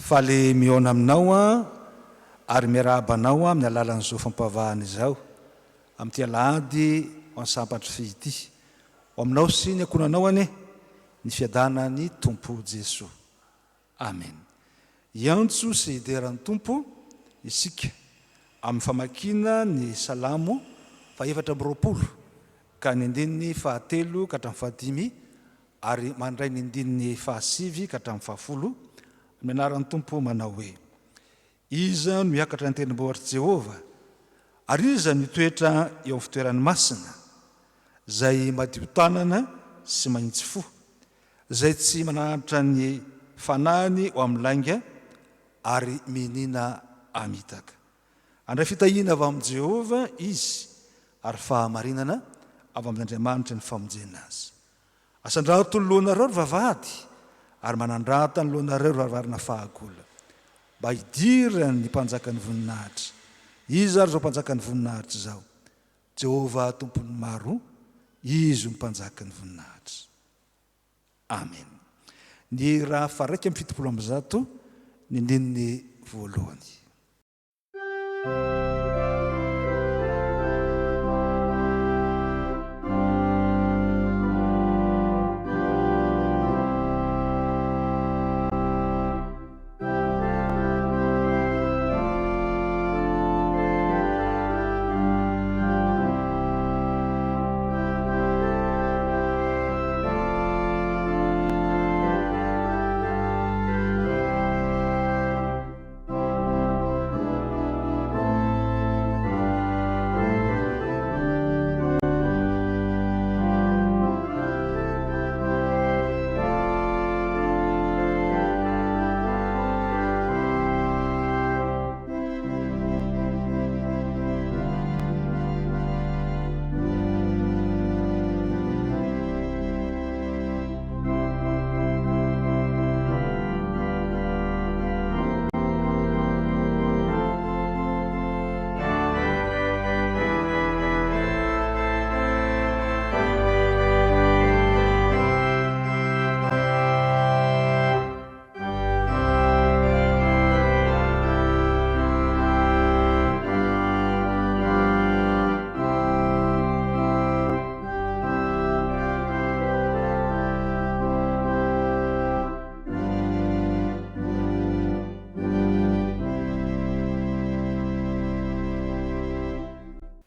Faly mihaona aminao aho ary miarahaba anao amin'ny alalan'izao fampavahana izao amin'ity alahady ho an'ny Sampatry Fy ity. Ho aminao sy ny ankohonanao anie ny fiadanan'ny Tompo Jesoa. Amen. Hiantso sy hidera ny Tompo isika amin'ny famakiana ny Salamo faha-24 ka ny andininy fahatelo ka hatramin'ny fahadimy ary mandray ny andininy fahasivy ka hatramin'ny fahafolo amin'ny anaran'ny Tompo manao hoe, Iza no hiakatra ny tendrombohitr'i Jehovah? Ary iza no hitoetra eo amin'ny fitoerany masina? Izay madio tanana sy mahitsy fo, izay tsy mananatra ny fanahiny ho amin'ny lainga ary miniana hamitaka. Handray fitahiana avy amin'i Jehovah izy, ary fahamarinana avy amin'Andriamanitry ny famonjena azy. Asandrato ny lohanareo ry vavahady, ary manandrata ny lohanareo ry varavarana fahagola, mba hidiran'ny Mpanjakan'ny voninahitra. Iza ary izao Mpanjakan'ny voninahitra izao? Jehovah Tompon'ny maro, Izy no Mpanjakan'ny voninahitra. Amena. Ny hira faha-171, ny andininy voalohany.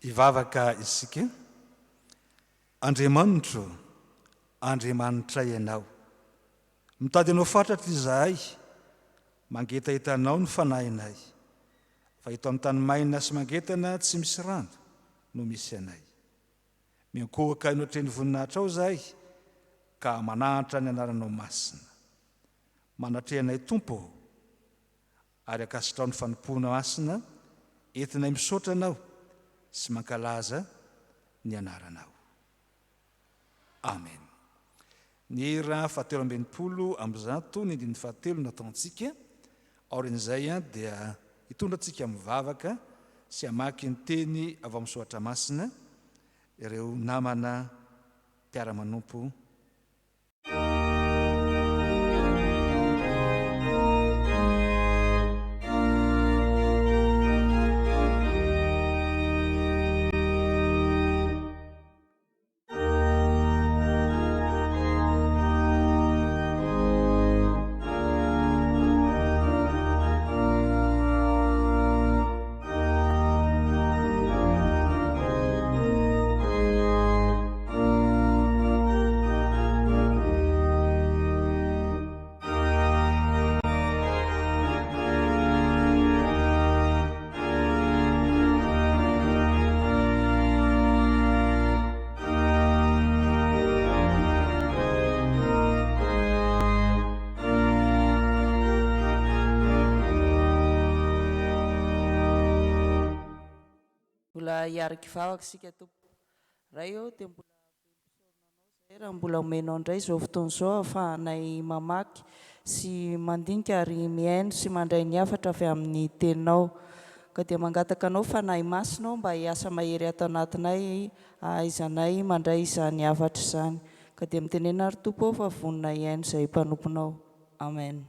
Hivavaka isika. Andriamanitro, Andriamanitray Ianao. Mitady Anao fatratra izahay, mangetaheta Anao ny fanahinay, fa eto amin'ny tany maina sy mangetana tsy misy rano no misy anay. Miankohoka eo anatrehan'ny voninahitrao izahay ka mananatra ny anaranao masina. Manatreha anay Tompo ô, ary ankasitraho ny fanompoana masina entinay misaotra Anao sy mankalaza ny anaranao. Amen. Ny hira fahatelo 163 ny andininy fahatelo nataontsika, aorian'izay dia hitondra antsika mivavaka sy hamaky ny teny avy ao amin'ny soratra masina ireo namana mpiara-manompo. Mbola hiara-kivavaka isika Tompoko. Ray ô, dia mbola velom-pisaorana Anao izahay raha mbola omenao indray izao fotoana izao ahafahanay mamaky sy mandinika ary mihaino sy mandray ny hafatra avy amin'ny Teninao. Ka dia mangataka Anao Fanahy Masina ô mba hiasa mahery ato anatinay hahaizanay mandray izany hafatra izany. Ka dia mitenena ry Tompo ô fa vonona hihaino izay mpanomponao. Amen.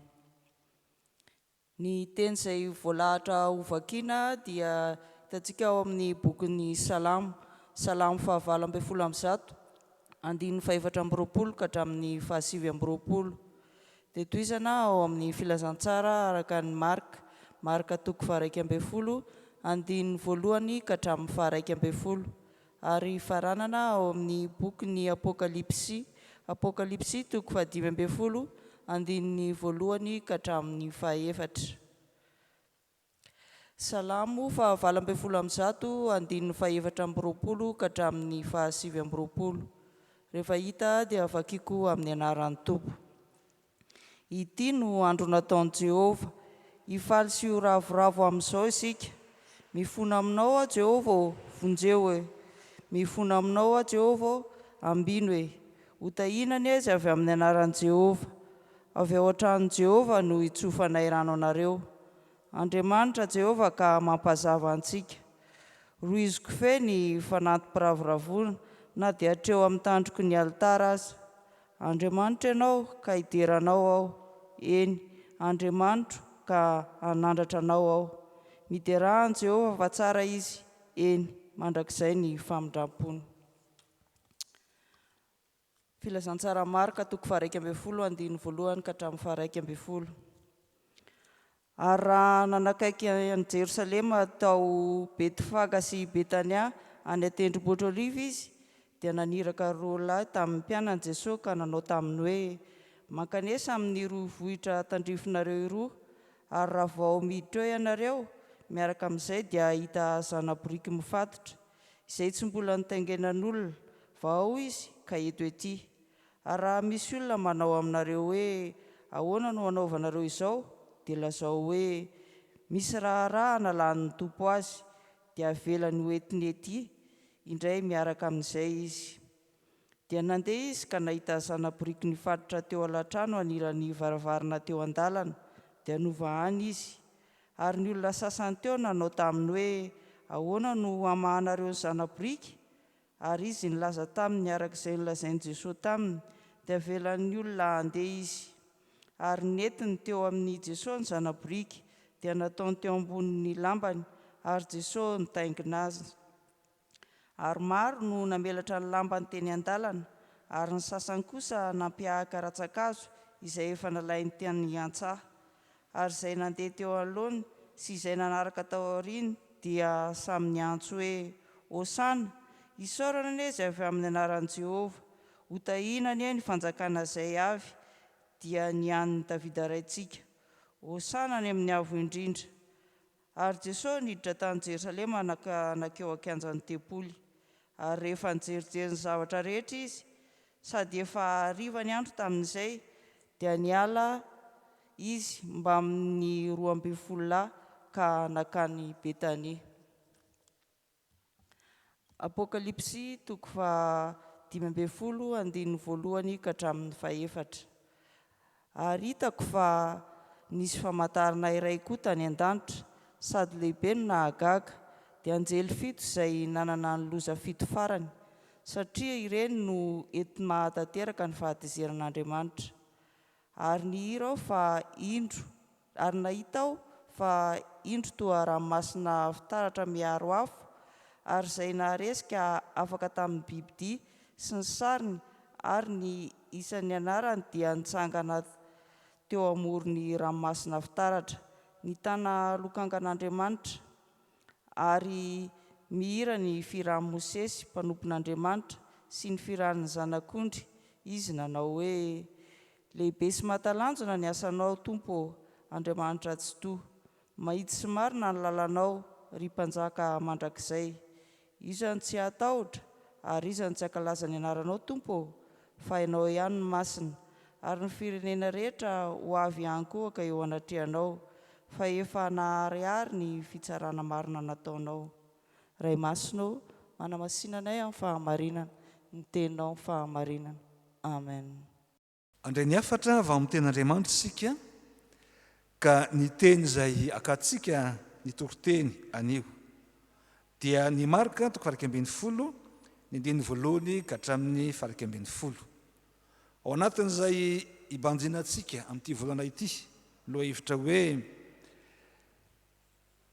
Ny teny izay voalahatra hovakina dia hitantsika ao amin'ny bokin'ny Salamo, Salamo fahavalo ambin'ny folo amby zato, andininy fahefatra amby roapolo ka hatramin'ny fahasivy amby roapolo. Dia tohizana ao amin'ny Filazantsara araka an'i Marka, Marka toko faharaika ambin'ny folo, andininy voalohany ka hatramin'ny faharaika ambin'ny folo. Ary faranana ao amin'ny bokin'ny Apokalypsy, Apokalypsy toko fahadimy ambin'ny folo, andininy voalohany ka hatramin'ny fahefatra. Salamo fahavalo ambin'ny folo amby zato, andininy fahefatra amby roapolo ka hatramin'ny fahasivy amby roapolo. Rehefa hita dia vakiko amin'ny anaran'ny Tompo. Ity no andro nataon'i Jehovah. Hifaly sy ho ravoravo amin'izao isika. Mifona aminao aho, Jehovah ô, vonjeo e! Mifona aminao aho, Jehovah ô, ambino e! Hotahina anie izay avy amin'ny anaran'i Jehovah. Avy ao an-tranon'i Jehovah no hitsofanay rano anareo. Andriamanitra Jehovah ka mampazava antsika. Rohiziko fe ny fanantim-piravoravoana na dia hatreo amin'ny tandroky ny alitara aza. Andriamanitro Ianao ka hidera Anao aho, eny, Andriamanitro ka hanandratra Anao aho. Miderà an'i Jehovah fa tsara Izy, eny, mandrakizay ny famindram-pony. Filazantsara Marka toko faha-iraika ambin'ny folo andininy voalohany ka hatramin'ny faha-iraika ambin'ny folo. Ary raha nanakaiky an'i Jerosalema tao Betfaga sy Betania any an-tendrombohitra Oliva izy, dia naniraka roa lahy tamin'ny mpianany Jesoa ka nanao taminy hoe, Mankanesa amin'iroa vohitra tandrifinareo iroa, ary raha vao miditra eo ianareo, miaraka amin'izay dia hahita zana-boriky mifatotra, izay tsy mbola nitaingenan'olona, vahao izy ka ento ety. Ary raha misy olona manao aminareo hoe, Ahoana no anaovanareo izao? dia lazao hoe, Misy raharaha analan'ny Tompo azy, dia avelany ho entiny ety indray miaraka amin'izay izy. Dia nandeha izy ka nahita zana-boriky nifatotra teo alatrano anilan'ny varavarana teo an-dalana, dia novahany izy. Ary ny olona sasany teo nanao taminy hoe, Ahoana no hamahanareo ny zana-boriky? Ary izy nilaza taminy araka izay nolazain'i Jesoa taminy, dia avelan'ny olona handeha izy. Ary nentiny teo amin'i Jesoa ny zana-boriky, dia nataony teo ambonin'ny lambany, ary Jesoa nitaingina azy. Ary maro no namelatra ny lambany teny an-dalana, ary ny sasany kosa nampihahaka rantsan-kazo izay efa nalainy tany an-tsaha. Ary izay nandeha teo anoloany sy izay nanaraka tao aoriany dia samy niantso hoe, Hosana! Isaorana anie izay avy amin'ny anaran'i Jehovah! Hotahina anie ny fanjakana izay avy, dia ny an'i Davida raintsika! Hosana any amin'ny avo indrindra! Ary Jesosy niditra tany Jerosalema ka nankeo an-kianjan'ny tempoly. Ary rehefa nijerijery ny zavatra rehetra izy, sady efa hariva ny andro tamin'izay, dia niala izy mbamin'ny 12 lahy ka nankany Betania. Apokalypsy toko faha 15 andininy voalohany ka hatramin'ny fahefatra. Ary hitako fa nisy famantarana iray koa tany an-danitra, sady lehibe no nahagaga, dia anjely fito izay nanana ny loza fito farany, satria ireny no enti-mahatanteraka ny fahatezeran'Andriamanitra. Ary nihira aho fa indro, ary nahita aho fa indro toa ranomasina fitaratra miharo afo, ary izay naharesy ka afaka tamin'ny bibidia sy ny sariny ary ny isan'ny anarany dia nitsangana teo amoron'ny ranomasina fitaratra, nitana lokangan'Andriamanitra, ary mihira ny fihiran'i Mosesy mpanompon'Andriamanitra sy ny fihiran'ny Zanak'ondry izy nanao hoe, Lehibe sy mahatalanjona ny asanao, Tompo ô, Andriamanitra Tsitoha. Mahitsy sy marina ny lalanao, ry Mpanjaka mandrakizay. Iza no tsy hahatahotra, ary iza no tsy hankalaza ny anaranao, Tompo ô? Fa Ianao ihany no masina, ary ny firenena rehetra ho avy hiankohoka eo anatrehanao, fa efa naharihary ny fitsarana marina nataonao. Ray Masina ô, manamasina anay amin'ny fahamarinana, ny Teninao ny fahamarinana. Amen. Handray ny hafatra avy amin'ny Tenin'Andriamanitra isika, ka ny teny izay hakantsika ny toriteny anio dia ny Marka toko faha-11, ny andininy voalohany ka hatramin'ny faha-11. Ao anatin'izay hibanjinantsika amin'ity volana ity, ny lohahevitra hoe.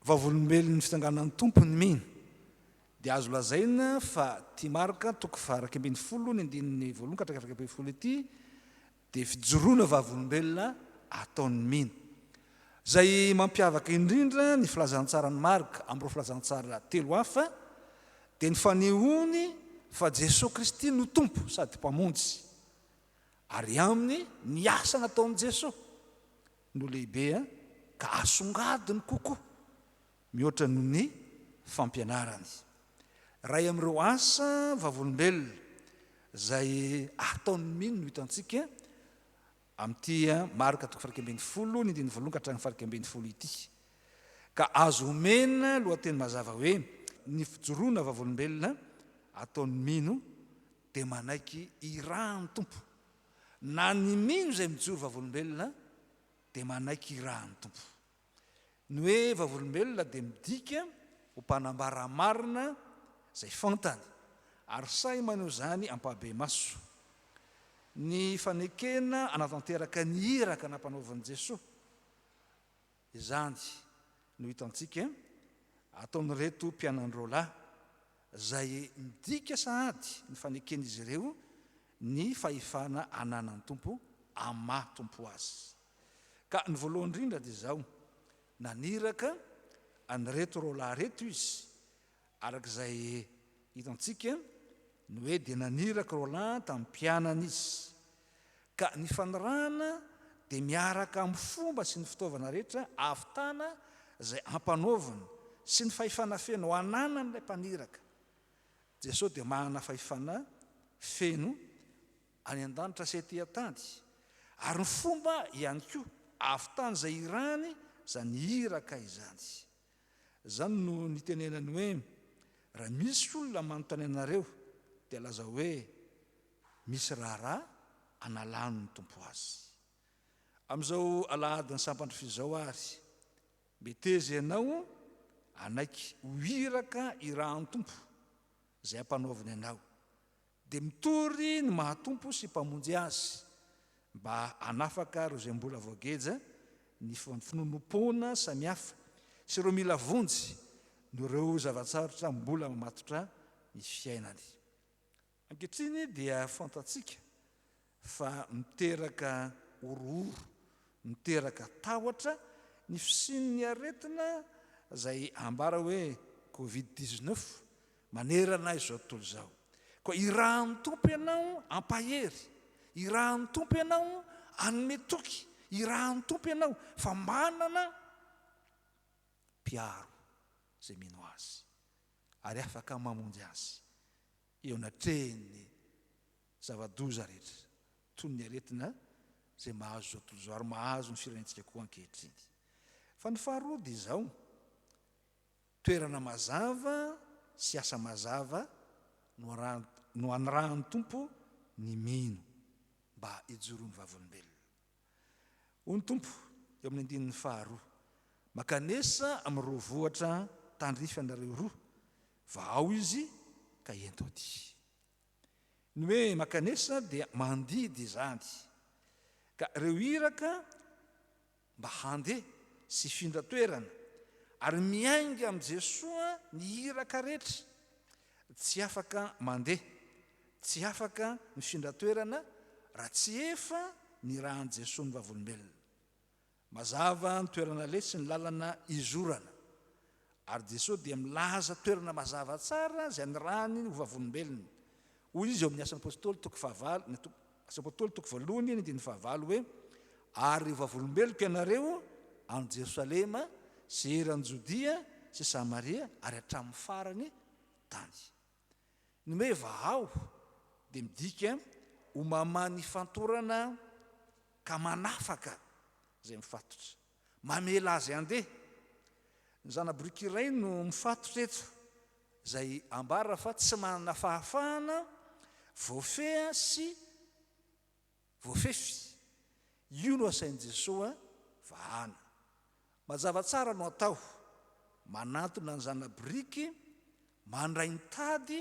Vavolombelon'ny fitsanganan'ny Tompo ny mino, dia azo lazaina fa ity Marka toko faha 11 ny andininy voalohany ka hatramin'ny 11 ity dia fijoroana vavolombelona ataon'ny mino. Izay mampiavaka indrindra ny filazantsaran'i Marka amin'ireo filazantsara telo hafa dia ny fanehoany fa Jesoa Kristy no Tompo sady Mpamonjy, ary aminy ny asa nataon'i Jesoa no lehibe ka asongadiny kokoa mihoatra noho ny fampianarany. Iray amin'ireo asa vavolombelona izay ataon'ny mino no hitantsika amin'ity Marka toko faha 11 ny andininy voalohany ka hatramin'ny faha 11 ity. Ka azo omena lohateny mazava hoe ny fijoroana vavolombelona ataon'ny mino dia manaiky irahan'ny Tompo. Na ny mino izay mijoro vavolombelona dia manaiky irahan'ny Tompo. Ny hoe vavolombelona dia midika ho mpanambara marina izay fantany ary sahy maneho izany ampahibemaso. Ny fanekena hanatanteraka ny iraka nampanaovin'i Jesoa, izany no hitantsika ataon'ireto mpianany roalahy izay midika sahady ny faneken'izy ireo ny fahefana ananan'ny Tompo amin'ny maha Tompo Azy. Ka ny voalohany indrindra dia izao, naniraka an'ireto roalahy ireto izy, araka izay hitantsika, ny hoe dia naniraka roalahy tamin'ny mpianany izy. Ka ny fanirahana dia miaraka amin'ny fomba sy ny fitaovana rehetra ahavitana izay ampanaovina sy ny fahefana feno ananan'ilay mpaniraka. Jesoa dia manana fahefana feno any an-danitra sy ety an-tany, ary ny fomba ihany koa ahavitany izay irahany izany iraka izany. Izany no nitenenany hoe, Raha misy olona manontany anareo, dia lazao hoe, Misy raharaha analan'ny Tompo azy. Amin'izao alahadin'ny sampandrify izao àry, meteza ianao hanaiky ho iraka irahan'ny Tompo izay ampanaoviny anao. Dia mitory ny maha Tompo sy Mpamonjy azy mba hanafaka ireo izay mbola voageja ny finoanoam-poana samihafa sy ireo mila vonjy noho ireo zava-tsarotra mbola mamatotra ny fiainany. Ankehitriny dia fantatsika fa miteraka horohoro, miteraka tahotra ny fisian'ny aretina izay ambara hoe Covid 19 manerana izao tontolo izao. Koa irahan'ny Tompo ianao hampahery, irahan'ny Tompo ianao hanome toky, irahan'ny Tompo ianao fa manana mpiaro izay mino Azy ary afaka mamonjy azy eo anatrehin'ny zava-doza rehetra toy ny aretina izay mahazo izao tontolo izao ary mahazo ny firenentsika koa ankehitriny. Fa ny faharoa dia izao, toerana mazava sy asa mazava no no anirahan'ny Tompo ny mino mba hijoroany vavolombelona. Hoy ny Tompo eo amin'ny andininy faharoa, Mankanesa amin'ireo vohitra tandrify anareo roa, vahao izy ka ento aty. Ny hoe mankanesa dia mandidy izany, ka ireo iraka mba handeha sy hifindra toerana, ary miainga amin'i Jesoa ny iraka rehetra, tsy afaka mandeha, tsy afaka mifindra toerana raha tsy efa nirahan'i Jesoa ny vavolombelona. Mazava ny toerana aleha sy ny lalana izorana. Ary Jesoa dia milaza toerana mazava tsara izay anirahany ho vavolombelony. Hoy Izy eo amin'ny Asan'ny Apostoly toko fahavalo, ny Asan'ny Apostoly toko voalohany ny andininy fahavalo hoe, Ary ho vavolombeloko ianareo any Jerosalema sy eran'i Jodia sy Samaria ary hatramin'ny farany tany. Ny hoe vahao dia midika ho mamaha ny fantorana ka manafaka izay mifatotra. Mamela azy handeha. Ny zana-boriky iray no mifatotra eto, izay ambara fa tsy manana fahafahana, voafehy sy voafefy. Io no asain'i Jesoa vahana. Mazava tsara no atao, manantona ny zana-biriky, mandray ny tady,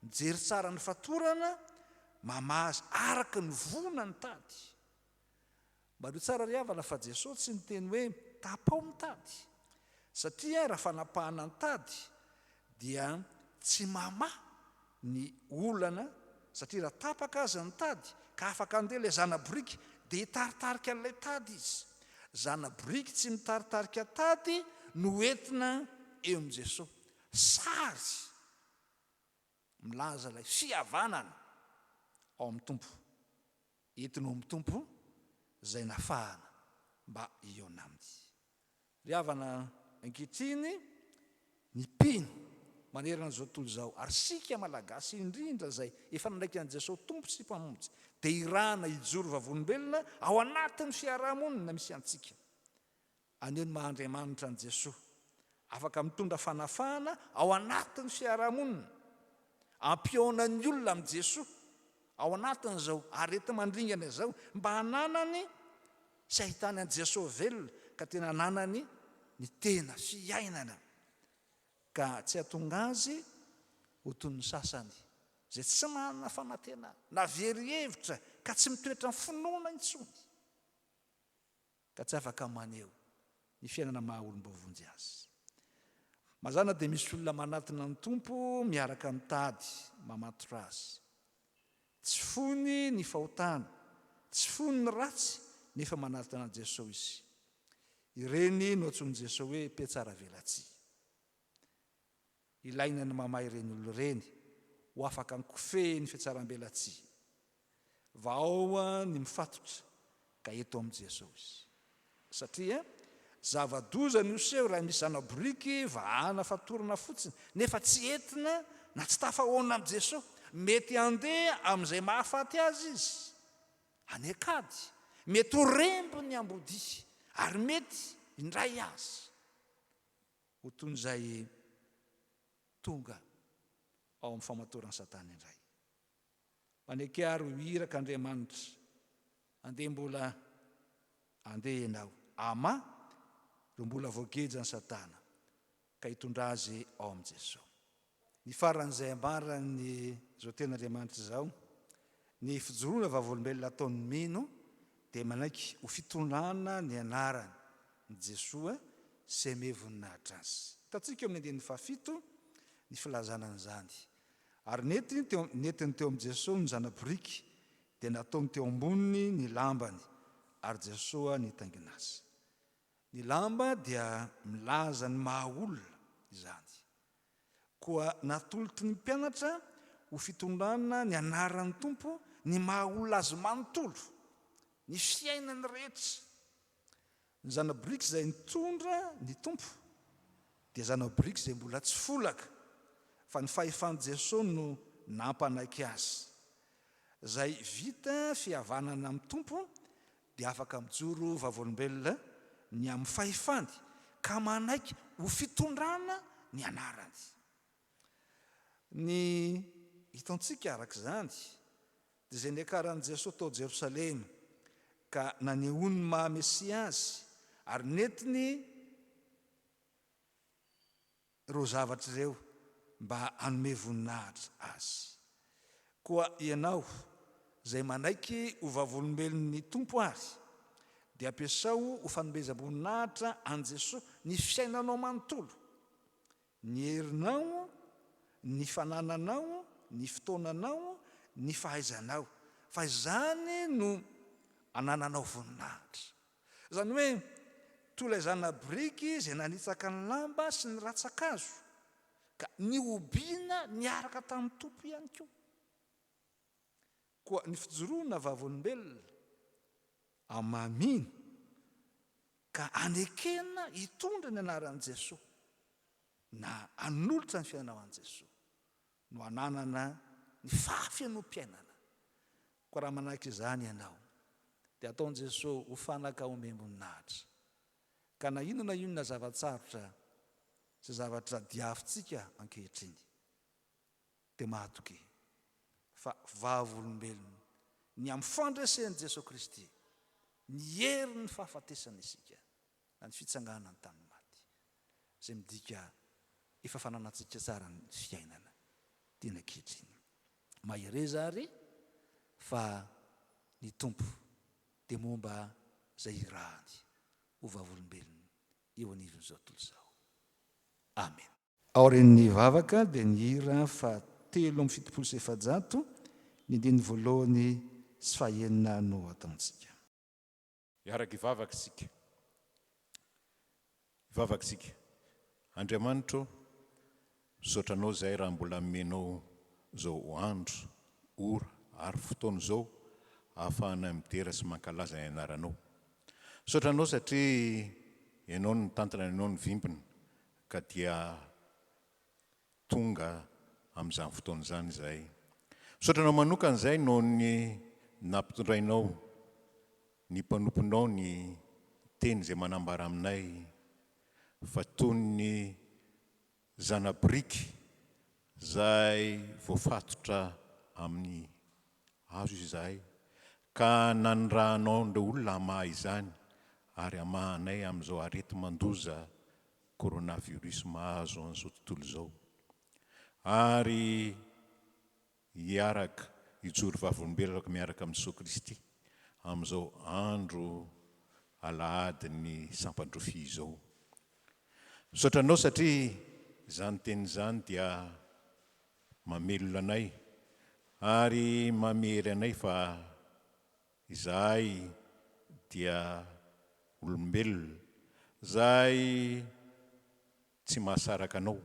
mijery tsara ny fatorana, mamaha azy araka ny voana ny tady. Mariho tsara ry havana fa Jesoa tsy niteny hoe tapaho ny tady. Satria raha fanapahana ny tady dia tsy mamaha ny olana satria raha tapaka aza ny tady ka afaka andeha ilay zana-boriky dia hitaritarika an'ilay tady izy. Zana-boriky tsy mitaritarika tady no entina eo amin'i Jesoa. Sary milaza ilay fihavanana ao amin'ny Tompo. Entina ao amin'ny Tompo izay nafahana mba hihaona Aminy. Ry havana, ankehitriny ny mpino manerana izao tontolo izao, ary isika Malagasy indrindra izay efa nanaiky an'i Jesoa Tompo sy Mpamonjy, dia irahana hijoro vavolombelona ao anatin'ny fiaraha-monina misy antsika. Haneho ny maha Andriamanitra an'i Jesoa. Afaka mitondra fanafahana ao anatin'ny fiaraha-monina. Hampihaona ny olona amin'i Jesoa ao anatin'izao areti-mandringana izao mba hananany sy hahitany an'i Jesoa velona ka tena hananany ny tena fiainana ka tsy hahatonga azy ho toy ny sasany izay tsy manana fanantenana na very hevitra ka tsy mitoetra amin'ny finoana intsony. ka tsy afaka maneho ny fiainana maha olom-boavonjy azy. Mazàna dia misy olona manatona ny Tompo miaraka amin'ny tady mamatotra azy. Tsy foiny ny fahotana, tsy foiny ny ratsy nefa manatona an'i Jesoa izy. Ireny no antsoin'i Jesoa hoe mpihatsaravelatsihy. Ilaina ny mamaha ireny olona ireny ho afaka mikofehy ny fihatsarambelatsihy. Vahao ny mifatotra ka eto amin'i Jesosy. Satria zava-doza ny ho seho raha misy zana-boriky vahana fatorana fotsiny nefa tsy entina na tsy tafahoana amin'i Jesosy. Mety handeha amin'izay mahafaty azy izy any an-kady, mety ho rembin'ny ambodia ary mety indray aza ho toy ny izay tonga ao amin'ny famatoran'i Satana indray. Maneke àry ho iraka Andriamanitra, andeha mbola andeha ianao, ama ireo mbola voagejan'i Satana, ka hitondra azy ao amin'i Jesoa. Ny faran'izay ambaran'izao tenin'Andriamanitra izao, ny fijoroana vavolombelona ataon'ny mino dia manaiky ho fitondrana ny anarany, ny Jesoa, sy hamehy voninahitra Azy. Hitantsika eo amin'ny andininy fahafito ny filazana an'izany. Ary nentiny teo nentiny teo amin'i Jesoa ny zana-boriky, dia nataony teo amboniny ny lambany, ary Jesoa nitaingina azy. Ny lamba dia milaza ny maha-olona izany. Koa natolotry ny mpianatra ho fitondrana ny anaran'ny Tompo ny maha-olona azy manontolo, ny fiainany rehetra. Ny zana-boriky izay nitondra ny Tompo dia zana-boriky izay mbola tsy folaka, fa ny fahefan'i Jesoa no nampanaiky azy. Izay vita fihavanana amin'ny Tompo dia afaka mijoro vavolombelona ny amin'ny fahefany ka manaiky ho fitondrana ny anarany. Ny hitantsika araka izany dia izay niakaran'i Jesoa tao Jerosalema ka nanehoany ny maha Mesia Azy ary nentiny ireo zavatra ireo mba hanome voninahitra Azy. Koa ianao izay manaiky ho vavolombelon'ny Tompo àry, dia ampiasao ho fanomezam-boninahitra an'i Jesoa ny fiainanao manontolo, ny herinao, ny fanananao, ny fotoananao, ny fahaizanao, fa izany no anananao voninahitra. Izany hoe, toy ilay zana-biriky izay nanitsaka ny lamba sy ny rantsan-kazo, ka nihobiana niaraka tamin'ny Tompo ihany koa. Koa ny fijoroana vavolombelona amin'ny maha-mino ka anekena hitondra ny anaran'i Jesoa na hanolotra ny fiainana ho an'i Jesoa no ananana ny fahafenoam-piainana. Koa raha manaiky izany ianao, dia ataon'i Jesoa ho fanaka omem-boninahitra. Ka na inona na inona zava-tsarotra sy zavatra diavintsika ankehitriny, dia mahatokia fa vavolombelona ny amin'ny fandresen'i Jesoa Kristy ny herin'ny fahafatesana isika. na ny fitsanganany tamin'ny maty, izay midika efa fananantsika tsara ny fiainana tena ankehitriny. Mahereza àry fa ny Tompo dia momba izay irahany ho vavolombelony eo anivon'izao tontolo izao. Amena. Aorian'ny vavaka dia ny hira faha 473, ny andininy voalohany sy faha enina no ataontsika. Hiaraka hivavaka isika. Hivavaka isika. Andriamanitra ô, misaotra Anao izahay raha mbola nomenao izao andro, ora ary fotoana izao ahafahanay midera sy mankalaza ny Anaranao. Misaotra Anao satria Ianao no nitantana, Ianao no vimbina ka dia tonga amin'izany fotoana izany izahay. Misaotra anao manokana izahay noho ny nampitondrainao ny mpanomponao ny teny izay manambara aminay fa toy ny zana-biriky izay voafatotra amin'ny hazo izahay ka nanirahanao an'ireo olona hamaha izany ary hamaha anay amin'izao areti-mandoza coronavirus mahazo an'izao tontolo izao ary hiaraka hijoro vavolombelona miaraka amin'i Jesoa Kristy amin'izao andro alahadin'ny sampan-drofia izao. Misaotra anao satria izany teny izany dia mamelona anay ary mamery anay fa Izahay dia olombelona izay tsy mahasaraka anao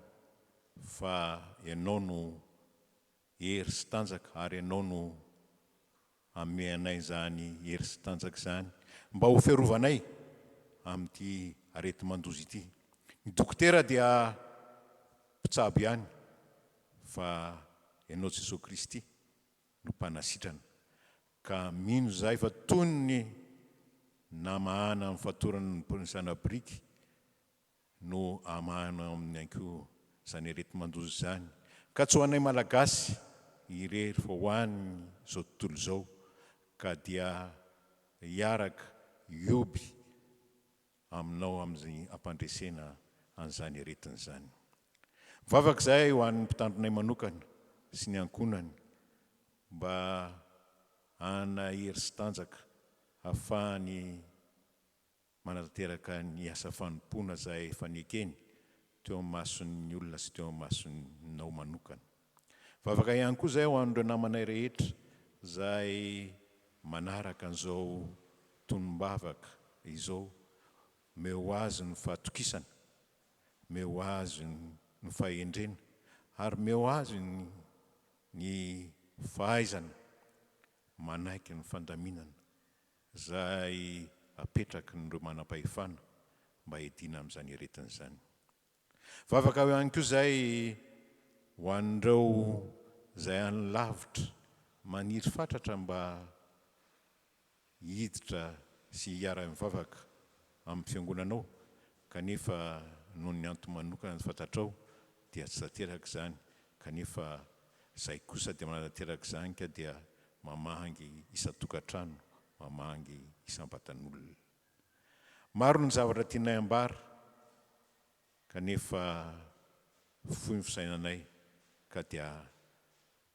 fa ianao no hery sy tanjaka ary ianao no hanome anay izany hery sy tanjaka izany mba ho fiarovanay amin'ity areti-mandoza ity. Ny dokotera dia mpitsabo ihany fa ianao Jesoa Kristy no mpanasitrana ka mino izahay fa toy ny namahana ny fatorana ny zana-biriky no hamahana aminy ihany koa izany areti-mandoza izany ka tsy ho anay Malagasy irery fa ho an' izao tontolo izao ka dia hiaraka hioby aminao amin'ny hampandresena an'izany aretina izany. Mivavaka izahay ho an'ny mpitandronay manokana sy ny ankohonany mba hanana hery sy tanjaka hahafahany manatanteraka ny asa fanompoana izay efa nekeny teo imason'ny olona sy teo imasonao manokana. Vavaka ihany koa izay ho an'ireo namanay rehetra izay manaraka an'izao tonom-bavaka izao, omeo azy ny fahatokisana, omeo azy ny fahendrena ary omeo azy ny fahaizana manaiky ny fandaminana izay apetrakin'ireo manam-pahefana mba hiadiana amin'izany aretina izany. Vavaka ihany koa izay ho an'ireo izay any lavitra maniry fatratra mba hiditra sy hiara-mivavaka amin'ny fiangonanao kanefa noho ny antony manokana tsy fantatrao dia tsy tanteraka izany kanefa izay kosa dia manatanteraka izany ka dia mamangy isan-tokantrano, mamangy isam-batan'olona. Maro ny zavatra tianay ambara kanefa fohy ny fisainanay ka dia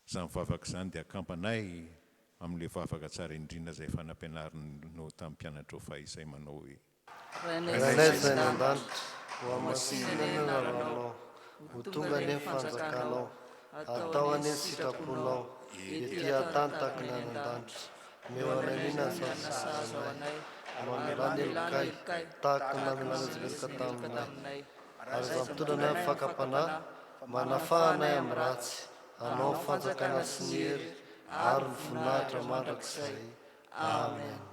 izany vavaka izany dia akambanay amin'ilay vavaka tsara indrindra izay efa nampianarinao tamin'ny mpianatrao fahizay manao hoe. Rainay izay any an-danitra, hohamasinina ny anaranao, ho tonga anie ny fanjakanao, atao anie ny sitraponao, ety an-tany tahaka ny any an-danitra. Omeo anay mihina ny sahaza anay, mamelà ny helokay, tahaka ny namelàna izay meloka taminay. Ary aza mitondra anay amin'ny fakam-panahy, manafaha anay amin'ny ratsy. Anao ny fanjakana sy ny hery ary ny voninahitra mandrakizay. Amen.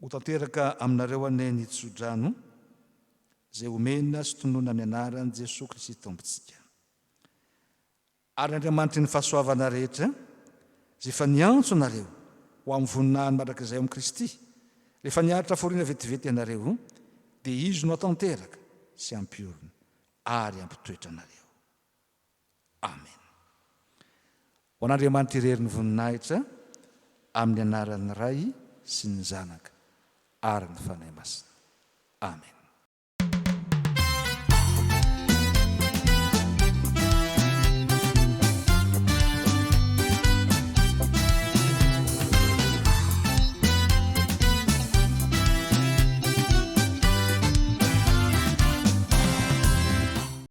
Ho tanteraka aminareo anie ny tsodrano izay omena sy tononina amin'ny anaran'i Jesoa Kristy Tompontsika. Ary Andriamanitry ny fahasoavana rehetra, izay efa niantso anareo ho amin'ny voninahiny mandrakizay ao amin'i Kristy, rehefa niaritra fahoriana vetivety ianareo, dia Izy no hatanteraka sy hampiorina ary hampitoetra anareo. Amena. Ho an'Andriamanitra irery ny voninahitra, amin'ny anaran'ny Ray sy ny Zanaka ary ny Fanahy Masina. Amena.